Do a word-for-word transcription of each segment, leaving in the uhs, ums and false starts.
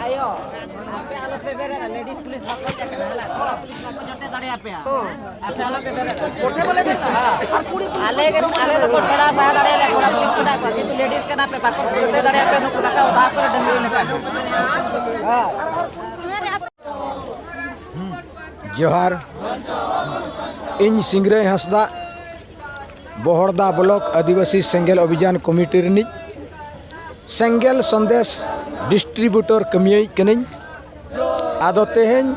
ᱟᱭᱳ, ᱟᱯᱮ ᱟᱞᱚᱯᱮ ᱵᱮᱨᱮᱫᱟ, ᱞᱮᱰᱤᱥ ᱯᱩᱞᱤᱥ ᱵᱟᱠᱚ ᱦᱮᱡ ᱟᱠᱟᱱᱟ, ᱦᱮᱞᱟ, ᱠᱚᱲᱟ ᱯᱩᱞᱤᱥ ᱵᱟᱠᱚ ᱡᱚᱴᱮᱫ ᱫᱟᱲᱮᱭᱟᱯᱮᱭᱟ᱾ ᱦᱚᱸ᱾ ᱟᱯᱮ ᱟᱞᱚᱯᱮ ᱵᱮᱨᱮᱫᱟ᱾ ᱠᱚᱴᱷᱮ ᱵᱚᱞᱮ ᱵᱮᱨᱮᱫᱟ᱾ ᱦᱮᱸ᱾ ᱟᱨ ᱠᱩᱲᱤ ᱯᱩᱞᱤᱥ ᱟᱞᱮ ᱠᱚ ᱫᱚ, ᱵᱚᱞᱮ ᱟᱞᱮ ᱫᱚ ᱵᱮᱨᱮᱫᱟ᱾ ᱠᱚᱴᱷᱮ ᱞᱮ ᱥᱟᱦᱟ ᱫᱟᱲᱮᱭᱟᱞᱮᱭᱟ, ᱠᱚᱲᱟ ᱯᱩᱞᱤᱥ ᱢᱮᱱᱟᱜ ᱠᱚᱣᱟ, ᱠᱤᱱᱛᱩ ᱞᱮᱰᱤᱥ ᱠᱟᱱᱟ ᱯᱮ, ᱵᱟᱠᱚ ᱡᱚᱴᱮᱫ ᱫᱟᱲᱮᱭᱟᱯᱮᱭᱟ, ᱱᱩᱠᱩ ᱨᱟᱠᱟᱵ ᱚᱫᱟ ᱠᱚᱨᱮ ᱰᱟᱹᱝᱨᱤ ᱞᱮᱠᱟ᱾ ᱦᱮᱸ᱾ ᱡᱚᱦᱟᱨ᱾ ᱤᱧ ᱥᱤᱝᱨᱟᱹᱭ ᱦᱟᱸᱥᱫᱟ, ᱵᱚᱦᱚᱲᱫᱟ ᱵᱞᱚᱠ ᱟᱹᱫᱤᱵᱟᱹᱥᱤ ᱥᱮᱸᱜᱮᱞ ᱚᱵᱷᱤᱡᱟᱱ ᱠᱚᱢᱤᱴᱤ ᱨᱤᱱᱤᱡ ᱥᱮᱸᱜᱮᱞ ᱥᱚᱱᱫᱮᱥ ᱰᱤᱥᱴᱨᱤᱵᱩᱴᱚᱨ ᱠᱟᱹᱢᱤᱭᱟᱹᱭᱤᱡ ᱠᱟᱹᱱᱟᱹᱧ᱾ ᱟᱫᱚ ᱛᱮᱦᱮᱧ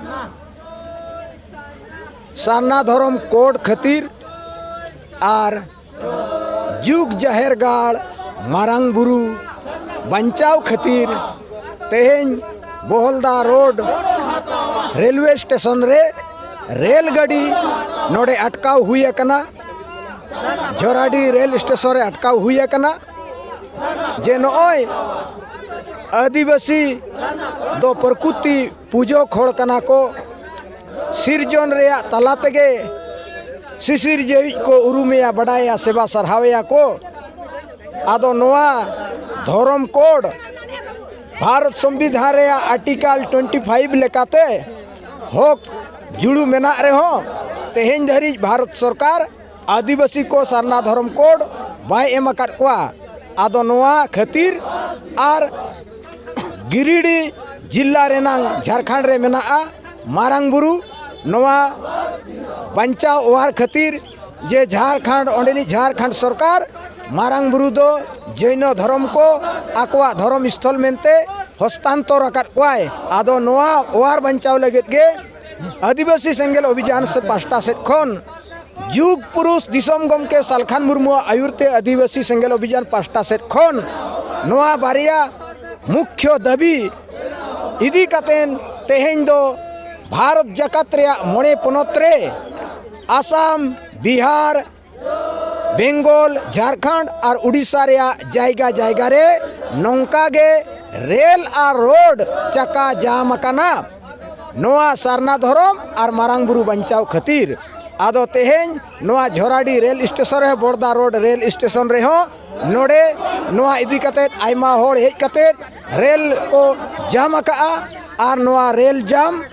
ᱥᱟᱨᱱᱟ ᱫᱷᱚᱨᱚᱢ ᱠᱳᱰ ᱠᱷᱟᱹᱛᱤᱨ ᱟᱨ ᱡᱩᱜᱽ ᱡᱟᱦᱮᱨ ᱜᱟᱲ ᱢᱟᱨᱟᱝ ᱵᱩᱨᱩ ᱵᱟᱧᱪᱟᱣ ᱠᱷᱟᱹᱛᱤᱨ ᱛᱮᱦᱮᱧ ᱵᱚᱦᱚᱞᱫᱟ ᱨᱳᱰ ᱨᱮᱞᱣᱮ ᱥᱴᱮᱥᱚᱱ ᱨᱮ ᱨᱮᱞ ᱜᱟᱹᱰᱤ ᱱᱚᱰᱮ ᱟᱴᱠᱟᱣ ᱦᱩᱭ ᱟᱠᱟᱱᱟ᱾ ᱡᱷᱚᱨᱟᱰᱤ ᱨᱮᱞ ᱥᱴᱮᱥᱚᱱ ᱨᱮ ᱟᱴᱠᱟᱣ ᱦᱩᱭ ᱟᱠᱟᱱᱟ ᱡᱮ ᱱᱚᱜᱼᱚᱭ ᱟᱹᱫᱤᱵᱟᱹᱥᱤ ᱫᱚ ᱯᱨᱚᱠᱨᱤᱛᱤ ᱯᱩᱡᱚᱠ ᱦᱚᱲ ᱠᱟᱱᱟ ᱠᱚ, ᱥᱤᱨᱡᱚᱱ ᱨᱮᱭᱟᱜ ᱛᱟᱞᱟ ᱛᱮᱜᱮ ᱥᱤᱥᱤᱨᱡᱟᱹᱣᱤᱡ ᱠᱚ ᱩᱨᱩᱢᱮᱭᱟ, ᱵᱟᱰᱟᱭᱟ, ᱥᱮᱵᱟ ᱥᱟᱨᱦᱟᱣᱮᱭᱟ ᱠᱚ᱾ ᱟᱫᱚ ᱱᱚᱣᱟ ᱫᱷᱚᱨᱚᱢ ᱠᱳᱰ ᱵᱷᱟᱨᱚᱛ ᱥᱚᱝᱵᱤᱫᱷᱟᱱ ᱨᱮᱭᱟᱜ ᱟᱨᱴᱤᱠᱟᱞ ᱴᱩᱭᱮᱱᱴᱤ ᱯᱷᱟᱭᱤᱵᱷ ᱞᱮᱠᱟᱛᱮ ᱦᱚᱠ ᱡᱩᱲᱩ ᱢᱮᱱᱟᱜ ᱨᱮᱦᱚᱸ, ᱛᱮᱦᱮᱧ ᱫᱷᱟᱹᱨᱤᱡ ᱵᱷᱟᱨᱚᱛ ᱥᱚᱨᱠᱟᱨ ᱟᱹᱫᱤᱵᱟᱹᱥᱤ ᱠᱚ ᱥᱟᱨᱱᱟ ᱫᱷᱚᱨᱚᱢ ᱠᱳᱰ ᱵᱟᱭ ᱮᱢ ᱟᱠᱟᱫ ᱠᱚᱣᱟ᱾ ᱟᱫᱚ ᱱᱚᱣᱟ ᱠᱷᱟᱹᱛᱤᱨ ᱟᱨ ᱜᱤᱨᱤᱰᱤ ᱡᱤᱞᱟ ᱨᱮᱱᱟᱝ ᱡᱷᱟᱲᱠᱷᱚᱸᱰ ᱨᱮ ᱢᱮᱱᱟᱜᱼᱟ ᱢᱟᱨᱟᱝ ᱵᱩᱨᱩ, ᱱᱚᱣᱟ ᱵᱟᱧᱪᱟᱣ ᱚᱣᱟᱨ ᱠᱷᱟᱹᱛᱤᱨ ᱡᱮ ᱡᱷᱟᱲᱠᱷᱚᱸᱰ, ᱚᱸᱰᱮᱱᱤᱡ ᱡᱷᱟᱲᱠᱷᱚᱸᱰ ᱥᱚᱨᱠᱟᱨ ᱢᱟᱨᱟᱝ ᱵᱩᱨᱩ ᱫᱚ ᱡᱚᱭᱱᱚ ᱫᱷᱚᱨᱚᱢ ᱠᱚ ᱟᱠᱚᱣᱟᱜ ᱫᱷᱚᱨᱚᱢ ᱥᱛᱷᱚᱞ ᱢᱮᱱᱛᱮ ᱦᱚᱥᱛᱟᱱᱛᱚᱨ ᱟᱠᱟᱫ ᱠᱚᱣᱟᱭ᱾ ᱟᱫᱚ ᱱᱚᱣᱟ ᱚᱣᱟᱨ ᱵᱟᱧᱪᱟᱣ ᱞᱟᱹᱜᱤᱫ ᱜᱮ ᱟᱹᱫᱤᱵᱟᱹᱥᱤ ᱥᱮᱸᱜᱮᱞ ᱚᱵᱷᱤᱡᱟᱱ ᱥᱮ ᱯᱟᱥᱴᱟ ᱥᱮᱫ ᱠᱷᱚᱱ ᱡᱩᱜᱽ ᱯᱩᱨᱩᱥ ᱫᱤᱥᱚᱢ ᱜᱚᱢᱠᱮ ᱥᱟᱞᱠᱷᱟᱱ ᱢᱩᱨᱢᱩᱣᱟᱜ ᱟᱹᱭᱩᱨ ᱛᱮ ᱟᱹᱫᱤᱵᱟᱹᱥᱤ ᱥᱮᱸᱜᱮᱞ ᱚᱵᱷᱤᱡᱟᱱ ᱯᱟᱥᱴᱟ ᱥᱮᱫ ᱠᱷᱚᱱ ᱱᱚᱣᱟ ᱵᱟᱨᱭᱟ ᱢᱩᱠᱷᱭᱚ ᱫᱟᱹᱵᱤ ᱤᱫᱤ ᱠᱟᱛᱮᱱ ᱛᱮᱦᱮᱧ ᱫᱚ ᱵᱷᱟᱨᱚᱛ ᱡᱟᱠᱟᱛ ᱨᱮᱭᱟᱜ ᱢᱚᱬᱮ ᱯᱚᱱᱚᱛ ᱨᱮ ᱟᱥᱟᱢ, ᱵᱤᱦᱟᱨ, ᱵᱮᱝᱜᱚᱞ, ᱡᱷᱟᱲᱠᱷᱚᱸᱰ ᱟᱨ ᱩᱰᱤᱥᱟ ᱨᱮᱭᱟᱜ ᱡᱟᱭᱜᱟ ᱡᱟᱭᱜᱟ ᱨᱮ ᱱᱚᱝᱠᱟ ᱜᱮ ᱨᱮᱞ ᱟᱨ ᱨᱳᱰ ᱪᱟᱠᱟ ᱡᱟᱢ ᱟᱠᱟᱱᱟ᱾ ᱱᱚᱣᱟ ᱥᱟᱨᱱᱟ ᱫᱷᱚᱨᱚᱢ ᱟᱨ ᱢᱟᱨᱟᱝ ᱵᱩᱨᱩ ᱵᱟᱧᱪᱟᱣ ᱠᱷᱟᱹᱛᱤᱨ᱾ ᱟᱫᱚ ᱛᱮᱦᱮᱧ ᱱᱚᱣᱟ ᱡᱷᱚᱨᱟᱰᱤ ᱨᱮᱞ ᱥᱴᱮᱥᱚᱱ ᱨᱮ, ᱵᱚᱲᱫᱟ ᱨᱳᱰ ᱨᱮᱞ ᱥᱴᱮᱥᱚᱱ ᱨᱮᱦᱚᱸ ᱱᱚᱰᱮ ᱱᱚᱣᱟ ᱤᱫᱤ ᱠᱟᱛᱮᱫ ᱟᱭᱢᱟ ᱦᱚᱲ ᱦᱮᱡ ᱠᱟᱛᱮᱫ ᱨᱮᱞ ᱠᱚ ᱡᱟᱢ ᱟᱠᱟᱜᱼᱟ᱾ ᱟᱨ ᱱᱚᱣᱟ ᱨᱮᱞ ᱡᱟᱢ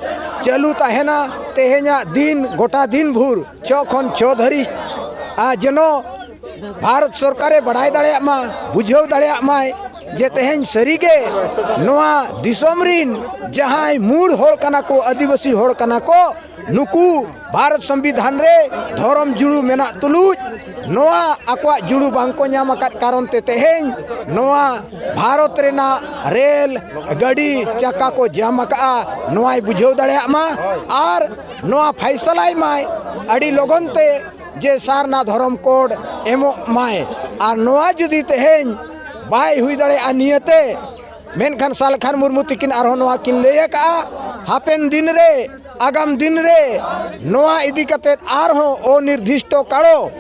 ᱪᱟᱹᱞᱩ ᱛᱟᱦᱮᱱᱟ ᱛᱮᱦᱮᱧᱟᱜ ᱫᱤᱱ, ᱜᱚᱴᱟ ᱫᱤᱱ ᱵᱷᱳᱨ ᱪᱷᱚ ᱠᱷᱚᱱ ᱪᱷᱚ ᱫᱷᱟᱹᱨᱤᱡ᱾ ᱟᱨ ᱡᱮᱱᱚ ᱵᱷᱟᱨᱚᱛ ᱥᱚᱨᱠᱟᱨᱮ ᱵᱟᱲᱟᱭ ᱫᱟᱲᱮᱭᱟᱜ ᱢᱟ, ᱵᱩᱡᱷᱟᱹᱣ ᱫᱟᱲᱮᱭᱟᱜ ᱢᱟᱭ ᱡᱮ ᱛᱮᱦᱮᱧ ᱥᱟᱹᱨᱤᱜᱮ ᱱᱚᱣᱟ ᱫᱤᱥᱚᱢ ᱨᱤᱱ ᱡᱟᱦᱟᱸᱭ ᱢᱩᱲ ᱦᱚᱲ ᱠᱟᱱᱟ ᱠᱚ, ᱟᱹᱫᱤᱵᱟᱹᱥᱤ ᱦᱚᱲ ᱠᱟᱱᱟ ᱠᱚ, ᱱᱩᱠᱩ ᱵᱷᱟᱨᱚᱛ ᱥᱚᱝᱵᱤᱫᱷᱟᱱ ᱨᱮ ᱫᱷᱚᱨᱚᱢ ᱡᱩᱲᱩ ᱢᱮᱱᱟᱜ ᱛᱩᱞᱩᱡ ᱱᱚᱣᱟ ᱟᱠᱚᱣᱟᱜ ᱡᱩᱲᱩ ᱵᱟᱝ ᱠᱚ ᱧᱟᱢ ᱟᱠᱟᱫ ᱠᱟᱨᱚᱱ ᱛᱮ ᱛᱮᱦᱮᱧ ᱱᱚᱣᱟ ᱵᱷᱟᱨᱚᱛ ᱨᱮᱱᱟᱜ ᱨᱮᱞ ᱜᱟᱹᱰᱤ ᱪᱟᱠᱟ ᱠᱚ ᱡᱟᱢ ᱟᱠᱟᱫᱼᱟ᱾ ᱱᱚᱣᱟᱭ ᱵᱩᱡᱷᱟᱹᱣ ᱫᱟᱲᱮᱭᱟᱜ ᱢᱟ ᱟᱨ ᱱᱚᱣᱟ ᱯᱷᱟᱭᱥᱟᱞᱟᱭ ᱢᱟᱭ ᱟᱹᱰᱤ ᱞᱚᱜᱚᱱ ᱛᱮ ᱡᱮ ᱥᱟᱨᱱᱟ ᱫᱷᱚᱨᱚᱢ ᱠᱳᱰ ᱮᱢᱚᱜ ᱢᱟᱭ᱾ ᱟᱨ ᱱᱚᱣᱟ ᱡᱩᱫᱤ ᱛᱮᱦᱮᱧ ᱵᱟᱭ ᱦᱩᱭ ᱫᱟᱲᱮᱭᱟᱜᱼᱟ ᱱᱤᱭᱟᱹᱛᱮ, ᱢᱮᱱᱠᱷᱟᱱ ᱥᱟᱞᱠᱷᱟᱱ ᱢᱩᱨᱢᱩ ᱛᱤᱠᱤᱱ ᱟᱨᱦᱚᱸ ᱱᱚᱣᱟ ᱠᱤᱱ ᱞᱟᱹᱭ ᱟᱠᱟᱫᱼᱟ, ᱦᱟᱯᱮᱱ ᱫᱤᱱ ᱨᱮ, ᱟᱜᱟᱢ ᱫᱤᱱ ᱨᱮ ᱱᱚᱣᱟ ᱤᱫᱤ ᱠᱟᱛᱮᱫ ᱟᱨᱦᱚᱸ ᱚᱱᱤᱨᱫᱤᱥᱴᱚ ᱠᱟᱲᱚ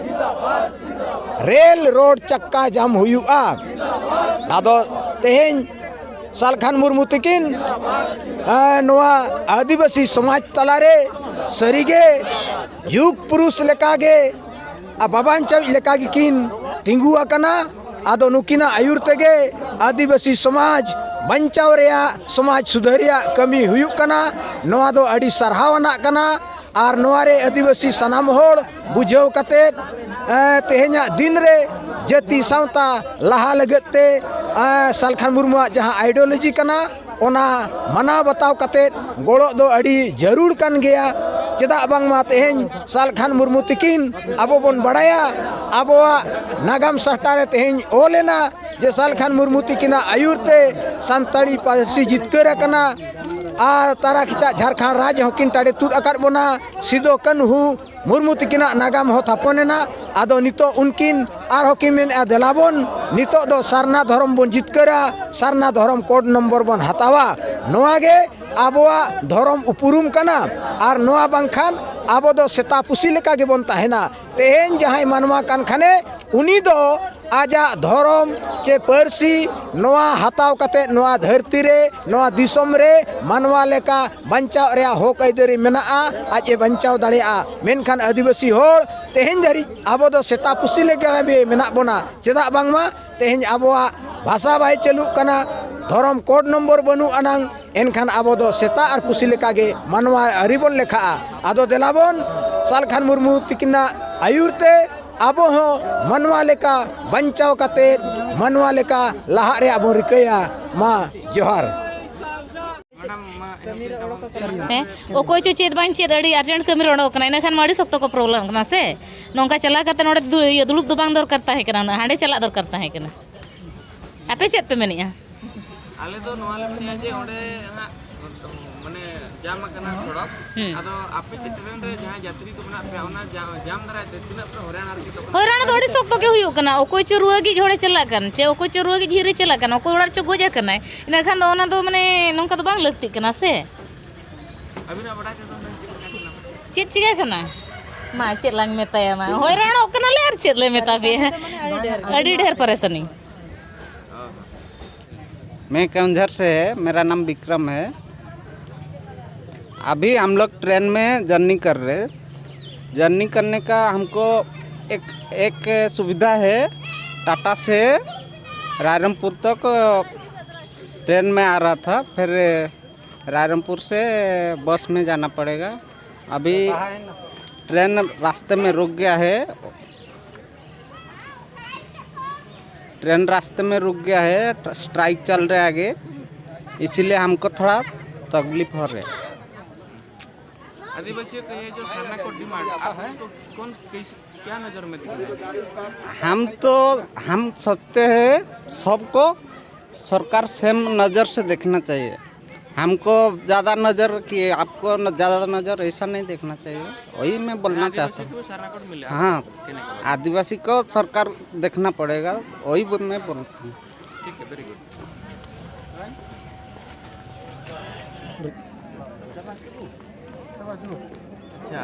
ᱨᱮᱞ ᱨᱳᱰ ᱪᱟᱠᱟ ᱡᱟᱢ ᱦᱩᱭᱩᱜᱼᱟ᱾ ᱟᱫᱚ ᱛᱮᱦᱮᱧ ᱥᱟᱞᱠᱷᱟᱱ ᱢᱩᱨᱢᱩ ᱛᱤᱠᱤᱱ, ᱮᱸ, ᱱᱚᱣᱟ ᱟᱹᱫᱤᱵᱟᱹᱥᱤ ᱥᱚᱢᱟᱡᱽ ᱛᱟᱞᱟᱨᱮ ᱥᱟᱹᱨᱤᱜᱮ ᱡᱩᱜᱽ ᱯᱩᱨᱩᱥ ᱞᱮᱠᱟᱜᱮ ᱟᱨ ᱵᱟᱵᱟᱧᱪᱟᱣᱤᱡ ᱞᱮᱠᱟ ᱜᱮᱠᱤᱱ ᱛᱤᱸᱜᱩ ᱟᱠᱟᱱᱟ᱾ ᱟᱫᱚ ᱱᱩᱠᱤᱱᱟᱜ ᱟᱹᱭᱩᱨ ᱛᱮᱜᱮ ᱟᱹᱫᱤᱵᱟᱹᱥᱤ ᱥᱚᱢᱟᱡᱽ ᱵᱟᱧᱪᱟᱣ ᱨᱮᱭᱟᱜ, ᱥᱚᱢᱟᱡᱽ ᱥᱩᱫᱷᱟᱹᱨ ᱨᱮᱭᱟᱜ ᱠᱟᱹᱢᱤ ᱦᱩᱭᱩᱜ ᱠᱟᱱᱟ᱾ ᱱᱚᱣᱟ ᱫᱚ ᱟᱹᱰᱤ ᱥᱟᱨᱦᱟᱣ ᱟᱱᱟᱜ ᱠᱟᱱᱟ᱾ ᱟᱨ ᱱᱚᱣᱟ ᱨᱮ ᱟᱹᱫᱤᱵᱟᱹᱥᱤ ᱥᱟᱱᱟᱢ ᱦᱚᱲ ᱵᱩᱡᱷᱟᱹᱣ ᱠᱟᱛᱮᱫ, ᱮᱸ, ᱛᱮᱦᱮᱧᱟᱜ ᱫᱤᱱ ᱨᱮ ᱡᱟᱹᱛᱤ ᱥᱟᱶᱛᱟ ᱞᱟᱦᱟ ᱞᱟᱹᱜᱤᱫ ᱛᱮ, ᱮᱸ, ᱥᱟᱞᱠᱷᱟᱱ ᱢᱩᱨᱢᱩᱣᱟᱜ ᱡᱟᱦᱟᱸ ideology ᱠᱟᱱᱟ, ᱚᱱᱟ ᱢᱟᱱᱟᱣ ᱵᱟᱛᱟᱣ ᱠᱟᱛᱮᱫ ᱜᱚᱲᱚ ᱫᱚ ᱟᱹᱰᱤ ᱡᱟᱹᱨᱩᱲ ᱠᱟᱱ ᱜᱮᱭᱟ᱾ ᱪᱮᱫᱟᱜ ᱵᱟᱝᱢᱟ ᱛᱮᱦᱮᱧ ᱥᱟᱞᱠᱷᱟᱱ ᱢᱩᱨᱢᱩ ᱛᱤᱠᱤᱱ ᱟᱵᱚ ᱵᱚᱱ ᱵᱟᱲᱟᱭᱟ, ᱟᱵᱚᱣᱟᱜ ᱱᱟᱜᱟᱢ ᱥᱟᱦᱴᱟ ᱨᱮ ᱛᱮᱦᱮᱧ ᱚᱞ ᱮᱱᱟ ᱡᱮ ᱥᱟᱞᱠᱷᱟᱱ ᱢᱩᱨᱢᱩ ᱛᱤᱠᱤᱱᱟᱜ ᱟᱹᱭᱩᱨ ᱛᱮ ᱥᱟᱱᱛᱟᱲᱤ ᱯᱟᱹᱨᱥᱤ ᱡᱤᱛᱠᱟᱹᱨ ᱟᱠᱟᱱᱟ᱾ ᱟᱨ ᱛᱟᱨᱟ ᱠᱮᱪᱟᱜ ᱡᱷᱟᱲᱠᱷᱚᱸᱰ ᱨᱟᱡᱽ ᱦᱚᱸᱠᱤᱱ ᱴᱟᱲᱮ ᱛᱩᱫ ᱟᱠᱟᱫ ᱵᱚᱱᱟ᱾ ᱥᱤᱫᱚ ᱠᱟᱹᱱᱦᱩ ᱢᱩᱨᱢᱩ ᱛᱤᱠᱤᱱᱟᱜ ᱱᱟᱜᱟᱢ ᱦᱚᱸ ᱛᱷᱟᱯᱚᱱ ᱮᱱᱟ᱾ ᱟᱫᱚ ᱱᱤᱛᱚᱜ ᱩᱱᱠᱤᱱ ᱟᱨᱦᱚᱸ ᱠᱤᱱ ᱢᱮᱱᱮᱫᱼᱟ, ᱫᱮᱞᱟ ᱵᱚᱱ ᱱᱤᱛᱚᱜ ᱫᱚ ᱥᱟᱨᱱᱟ ᱫᱷᱚᱨᱚᱢ ᱵᱚᱱ ᱡᱤᱛᱠᱟᱹᱨᱟ, ᱥᱟᱨᱱᱟ ᱫᱷᱚᱨᱚᱢ ᱠᱳᱰ ᱱᱚᱢᱵᱚᱨ ᱵᱚᱱ ᱦᱟᱛᱟᱣᱟ᱾ ᱱᱚᱣᱟ ᱜᱮ ᱟᱵᱚᱣᱟᱜ ᱫᱷᱚᱨᱚᱢ ᱩᱯᱨᱩᱢ ᱠᱟᱱᱟ᱾ ᱟᱨ ᱱᱚᱣᱟ ᱵᱟᱝᱠᱷᱟᱱ ᱟᱵᱚ ᱫᱚ ᱥᱮᱛᱟ ᱯᱩᱥᱤ ᱞᱮᱠᱟ ᱜᱮᱵᱚᱱ ᱛᱟᱦᱮᱱᱟ᱾ ᱛᱮᱦᱮᱧ ᱡᱟᱦᱟᱸᱭ ᱢᱟᱱᱣᱟ ᱠᱟᱱ ᱠᱷᱟᱱᱮ, ᱩᱱᱤ ᱫᱚ ᱟᱡᱟᱜ ᱫᱷᱚᱨᱚᱢ ᱪᱮ ᱯᱟᱹᱨᱥᱤ ᱱᱚᱣᱟ ᱦᱟᱛᱟᱣ ᱠᱟᱛᱮ ᱱᱚᱣᱟ ᱫᱷᱟᱹᱨᱛᱤ ᱨᱮ, ᱱᱚᱣᱟ ᱫᱤᱥᱚᱢ ᱨᱮ ᱢᱟᱱᱣᱟ ᱞᱮᱠᱟ ᱵᱟᱧᱪᱟᱣ ᱨᱮᱭᱟᱜ ᱦᱚᱠ ᱟᱹᱭᱫᱟᱹᱨᱤ ᱢᱮᱱᱟᱜᱼᱟ, ᱟᱡ ᱮ ᱵᱟᱧᱪᱟᱣ ᱫᱟᱲᱮᱭᱟᱜᱼᱟ᱾ ᱢᱮᱱᱠᱷᱟᱱ ᱟᱹᱫᱤᱵᱟᱹᱥᱤ ᱦᱚᱲ ᱛᱮᱦᱮᱧ ᱫᱷᱟᱹᱨᱤᱡ ᱟᱵᱚ ᱫᱚ ᱥᱮᱛᱟ ᱯᱩᱥᱤ ᱞᱮᱠᱟ ᱜᱮ ᱢᱮᱱᱟᱜ ᱵᱚᱱᱟ᱾ ᱪᱮᱫᱟᱜ ᱵᱟᱝᱢᱟ ᱛᱮᱦᱮᱧ ᱟᱵᱚᱣᱟᱜ ᱵᱷᱟᱥᱟ ᱵᱟᱭ ᱪᱟᱹᱞᱩᱜ ᱠᱟᱱᱟ, ᱫᱷᱚᱨᱚᱢ ᱠᱳᱰ ᱱᱚᱢᱵᱚᱨ ᱵᱟᱹᱱᱩᱜ ᱟᱱᱟᱝ, ᱮᱱᱠᱷᱟᱱ ᱟᱵᱚ ᱫᱚ ᱥᱮᱛᱟ ᱟᱨ ᱯᱩᱥᱤ ᱞᱮᱠᱟ ᱜᱮ ᱢᱟᱱᱣᱟ ᱟᱹᱨᱤ ᱵᱚᱱ ᱞᱮᱠᱷᱟᱜᱼᱟ᱾ ᱟᱫᱚ ᱫᱮᱞᱟ ᱵᱚᱱ ᱥᱟᱞᱠᱷᱟᱱ ᱢᱩᱨᱢᱩ ᱛᱤᱠᱤᱱᱟᱜ ᱟᱹᱭᱩᱨ ᱛᱮ ᱟᱵᱚ ᱦᱚᱸ ᱢᱟᱱᱣᱟ ᱞᱮᱠᱟ ᱵᱟᱧᱪᱟᱣ ᱠᱟᱛᱮ ᱢᱟᱱᱣᱟ ᱞᱮᱠᱟ ᱞᱟᱦᱟᱜ ᱨᱮᱭᱟᱜ ᱵᱚᱱ ᱨᱤᱠᱟᱹᱭᱟ᱾ ᱢᱟ ᱡᱚᱦᱟᱨ᱾ ᱦᱮᱸ, ᱚᱠᱚᱭ ᱪᱚ ᱪᱮᱫ ᱵᱟᱝ ᱪᱮᱫ ᱟᱹᱰᱤ ᱟᱨᱡᱮᱱᱴ ᱠᱟᱹᱢᱤ ᱨᱮ ᱚᱰᱚᱠ ᱠᱟᱱᱟ, ᱤᱱᱟᱹ ᱠᱷᱟᱱ ᱢᱟ ᱟᱹᱰᱤ ᱥᱚᱠᱛᱚ ᱠᱚ ᱯᱨᱚᱵᱞᱮᱢ ᱠᱟᱱᱟ ᱥᱮ᱾ ᱱᱚᱝᱠᱟ ᱪᱟᱞᱟᱣ ᱠᱟᱛᱮ ᱱᱚᱰᱮ ᱫᱩ-, ᱤᱭᱟᱹ, ᱫᱩᱲᱩᱵ ᱫᱚ ᱵᱟᱝ ᱫᱚᱨᱠᱟᱨ ᱛᱟᱦᱮᱸ ᱠᱟᱱᱟ, ᱩᱱᱟᱹᱜ ᱦᱟᱸᱰᱮ ᱪᱟᱞᱟᱜ ᱫᱚᱨᱠᱟᱨ ᱛᱟᱦᱮᱸ ᱠᱟᱱᱟ᱾ ᱟᱯᱮ ᱪᱮᱫ ᱯᱮ ᱢᱮᱱᱮᱫᱼᱟ? ᱟᱞᱮ ᱫᱚ ᱱᱚᱣᱟ ᱞᱮ ᱢᱮᱱᱮᱫᱼᱟ ᱡᱮ ᱚᱸᱰᱮ ᱦᱟᱸᱜ ᱢᱟᱱᱮ ᱡᱟᱢ ᱟᱠᱟᱱᱟ ᱥᱚᱲᱚᱠ᱾ ᱦᱩᱸ᱾ ᱟᱫᱚ ᱟᱯᱮ ᱪᱮ ᱴᱨᱮᱱ ᱨᱮ ᱡᱟᱦᱟᱸᱭ ᱡᱟᱛᱨᱤ ᱠᱚ ᱢᱮᱱᱟᱜ ᱯᱮᱭᱟ, ᱚᱱᱟ ᱡᱟ-, ᱡᱟᱢ ᱫᱟᱨᱟᱭ ᱛᱮ ᱛᱤᱱᱟᱹᱜ ᱯᱮ ᱦᱚᱭᱨᱟᱱ ᱦᱟᱨᱠᱮᱛᱚᱜ ᱠᱟᱱᱟ? ᱦᱚᱭᱨᱟᱱ ᱫᱚ ᱟᱹᱰᱤ ᱥᱚᱠᱛᱚ ᱜᱮ ᱦᱩᱭᱩᱜ ᱠᱟᱱᱟ᱾ ᱚᱠᱚᱭ ᱪᱚ ᱨᱩᱣᱟᱹ ᱜᱮᱡ ᱦᱚᱲᱮ ᱪᱟᱞᱟᱜ ᱠᱟᱱ, ᱪᱮ ᱚᱠᱚᱭ ᱪᱚ ᱨᱩᱣᱟᱹ ᱜᱮᱡ ᱦᱤᱨᱤ ᱪᱟᱞᱟᱜ ᱠᱟᱱ, ᱚᱠᱚᱭ ᱚᱲᱟᱜ ᱨᱮᱪᱚ ᱜᱚᱡ ᱟᱠᱟᱱᱟᱭ, ᱤᱱᱟᱹ ᱠᱷᱟᱱ ᱫᱚ ᱚᱱᱟ ᱫᱚ ᱢᱟᱱᱮ ᱱᱚᱝᱠᱟ ᱫᱚ ᱵᱟᱝ ᱞᱟᱹᱠᱛᱤᱜ ᱠᱟᱱᱟ ᱥᱮ᱾ ᱟᱹᱵᱤᱱᱟᱜ ᱵᱟᱰᱟᱭ ᱛᱮᱫᱚ ᱦᱩᱱᱟᱹᱝ ᱪᱮᱫ ᱞᱮᱠᱟ ᱠᱟᱱᱟ? ᱪᱮᱫ ᱪᱤᱠᱟᱹ ᱠᱟᱱᱟ? ᱢᱟ ᱪᱮᱫ ᱞᱟᱝ ᱢᱮᱛᱟᱭᱟ, ᱢᱟ ᱦᱚᱭᱨᱟᱱᱚᱜ ᱠᱟᱱᱟᱞᱮ ᱟᱨ ᱪᱮᱫ ᱞᱮ ᱢᱮᱛᱟ ᱯᱮᱭᱟ? ᱯᱟᱨᱤᱥᱟᱱᱤ ᱫᱚ ᱢᱟᱱᱮ ᱟᱹᱰᱤ ᱰᱷᱮᱨ ᱜᱮ᱾ ᱟᱹᱰᱤ ᱰᱷᱮᱨ ᱯᱟᱨᱤᱥᱟᱱᱤ᱾ मैं केवंझर से है, मेरा नाम विक्रम है। अभी हम लोग ट्रेन में जर्नी कर रहे। जर्नी करने का हमको एक, एक सुविधा है, टाटा से रायरंगपुर तक ट्रेन में आ रहा था, फिर रायरंगपुर से बस में जाना पड़ेगा। अभी ट्रेन रास्ते में रुक गया है, ट्रेन रास्ते में रुक गया है, स्ट्राइक चल रहा है आगे, इसीलिए हमको थोड़ा तकलीफ हो रहा है। आदिवासियों का ये जो सरना कोड डिमांड, आप इसको कौन, कैसे, क्या नज़र में देख रहे हैं? हम तो, हम सोचते हैं सबको सरकार सेम नज़र से देखना चाहिए। हमको ज़्यादा नज़र कि आपको न, ज़्यादा नज़र ऐसा नहीं देखना चाहिए, वही मैं बोलना चाहता हूँ। आदिवासी को सरना कोड मिले, हाँ, आपको कहने का मतलब। आदिवासी को सरकार देखना पड़ेगा, वही ब-, मैं बोलता हूँ। ठीक है, very good। अच्छा।